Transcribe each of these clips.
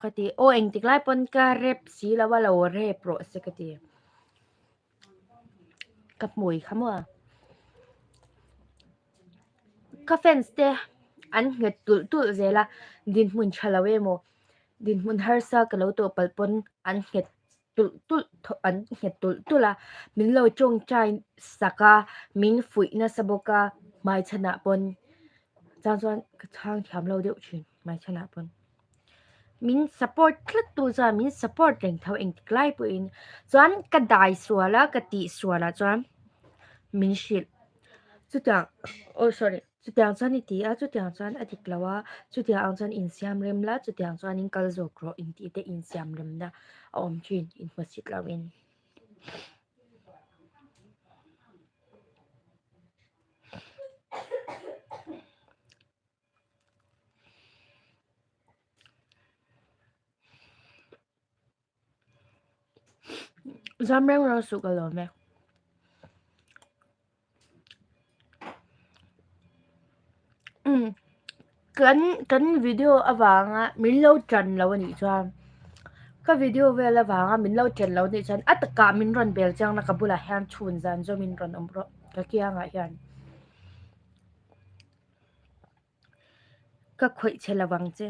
Ka ti, aw engtik lai pawn ka rep si lo a lo rep rawh se ka ti. Ka hmui kha maw. Ka fans te an nghet tulh tulh zel a, dinhmun tha lo emaw dinhmun harsa ka lo tawh palh pawn an nghet tulh tulh an nghet tulh tulh a, min lo tawngtai sak a, min fuih nasa bawk a, hmaichhanah pawn chuan chuan ka chhang thiam lo deuh thin hmaichhanah pawn. Min support tlat tu chuan min support reng tho engtik lai pawhin chuan ka dai sual a ka tih sual ah chuan min hrilh chutiang oh sorry chutiang chuan i ti a chutiang chuan a dik lo a chutiang ang chuan insiam rem la chutiang chuan in kal zawk rawh intih te insiam rem na a awm thin inhmusit lo in. Zam reng reng suh ka lawm e. Umm kan kan video avanga min lo tan lo anih chuan ka video vel avanga min lo tan lo anih chuan a takah min rawn bel chiang na ka bulah hian chhun zan zawm in rawn awm rawh ka kiangah hian. Ka khawih chhe lo vang che.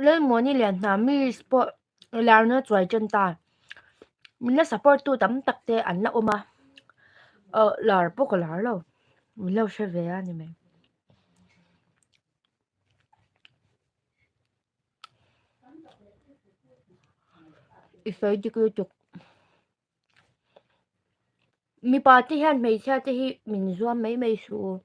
Lalmuani lian hna miss pawh larna chuai tan ta. Min la support tu tam tak te an la awm a. Aw lar pawh ka lar lo. Min lo hre ve a ni mai. I sawi dik lutuk. Mipa te hian hmeichhia te hi min zuam mai mai suh u.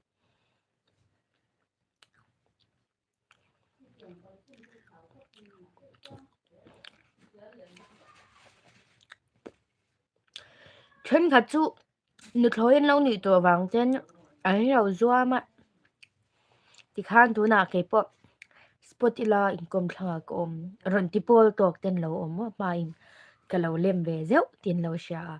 Thenkhat chu nuthlawi an lo nih tawh vang ten an lo zuam a tikhan tunah keipawh spot ila inkawm thlangah ka awm rawn ti pawl tawk ten lo awm a hmain ka lo lem ve zeuh tih an lo hria a.